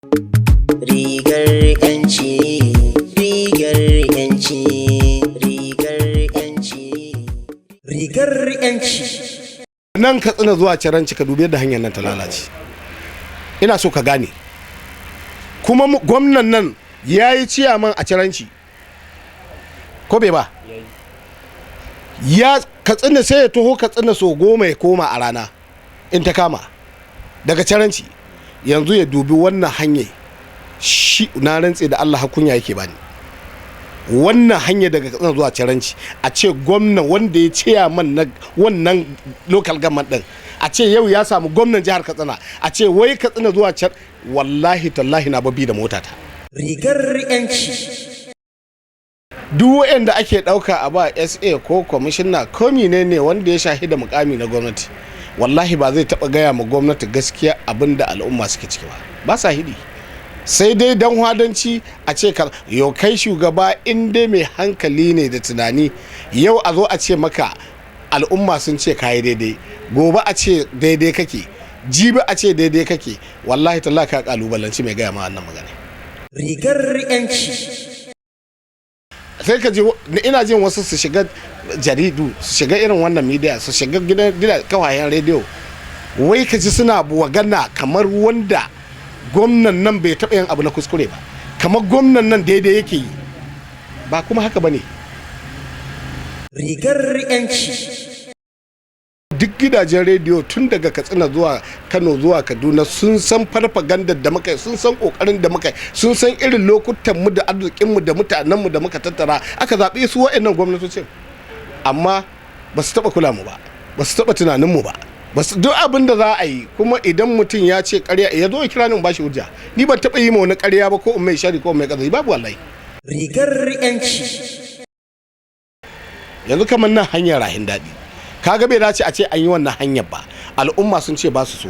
Rigar 'yanci, rigar 'yanci, rigar 'yanci, rigar 'yanci. Nan Katsina zuwa Caranci, ka dubi yadda hanyar nan ta lalace. Ina so ka gane kuma, gwamnan nan ya yi ciyaman a Caranci ko bai ba? Ya Katsina sai ya taho Katsina so 10 ya koma a rana in ta kama daga Caranci. Yanzu ya dubi wannan hanyar shi, na rantse da Allah kunya yake bani. Wannan hanya daga Katsina zuwa Caranci, a ce gwamnan wanda ya ciyaman na wannan local government din, a ce yau ya samu gwamnan jihar Katsina, a ce wai Katsina zuwa can, wallahi tallahi na babi da motata. Rigar 'yanci. Duk waɗanda ake ɗauka a ba SA ko kwamishina ko ne wanda ya shahi da mukami na gwamnati, wallahi ba zai taɓa gaya ma gwamnati gaskiya abin da al'umma suke ciki ba. Ba sa hidi, sai dai dan hwadanci a ce ka yau kai shugaba in dai mai hankali ne da tunani, yau a zo a ce maka al'umma sun ce kayi daidai, gobe a ce daidai kake, jibi a ce daidai kake, wallahi tallahi ka kalubalanci mai gaya ma wannan magana. Rigar 'yanci. Sai ka ji ina jin wasu su shiga jaridu, su shiga irin wannan media, su shiga gidan kawayen rediyo, wai ka ji suna magana kamar wanda gwamnan nan bai taɓa yin abu na kuskure ba, kamar gwamnan nan daidai yake yi. Ba kuma haka ba ne. Rigar 'yanci. Duk gidajen rediyo tun daga Katsina zuwa Kano zuwa Kaduna sun san farfagandar da muka yi, sun san kokarin da muka yi, sun san irin lokutan mu da arzikin mu da mutanen mu da muka tattara aka zaɓe su wa'annan gwamnatocin. Amma ba su taɓa kula mu ba, ba su taɓa tunanin mu ba, ba su duk abin da za a yi. Kuma idan mutum ya ce ƙarya, ya zo ya kira ni in bashi hujja. Ni ban taɓa yi ma wani ƙarya ba, ko in mai shari ko in mai ƙazafi, babu wallahi. Rigar 'yanci. Yanzu kamar nan hanyar Rahin Daɗi, kaga bai dace a ce an yi wannan hanyar ba. Al'umma sun ce ba su so.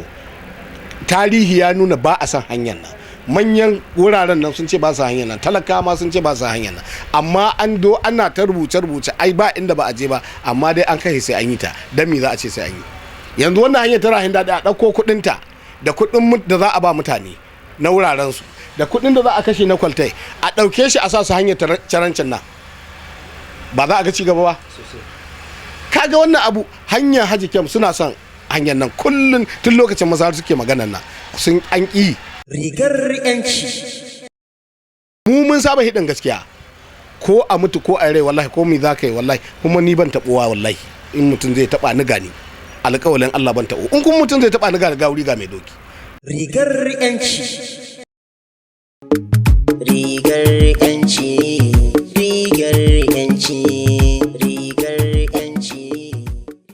Tarihi ya nuna ba a san hanyar nan. Manyan wuraren nan sun ce ba su hanyar nan, talaka ma sun ce ba su hanyar nan. Amma an do ana ta rubuce rubuce, ai ba inda ba a je ba, amma dai an kai sai an yi ta. Dan me za a ce sai an yi? Yanzu wannan hanyar ta Rahin Daɗi, a ɗauko kuɗinta da kuɗin da za a ba mutane na wuraren su da kuɗin da za a kashe na kwaltai, a ɗauke shi a sa su hanyar Carancin nan, ba za a ga ci gaba ba? Kaga wannan abu, hanyar Haji Kyam, suna son hanyar nan kullun tun lokacin Masar suke maganan nan, sun an ƙi. Rigar 'yanci. Mu mun saba hidin gaskiya, ko a mutu ko a rai, wallahi ko mi za ka yi, wallahi. Kuma ni ban taɓuwa, wallahi. In mutum zai taɓa ni, gani alƙawalin Allah ban taɓo. In kuma mutum zai taɓa ni, ga gauri ga mai doki. Rigar 'yanci. Rigar 'yanci.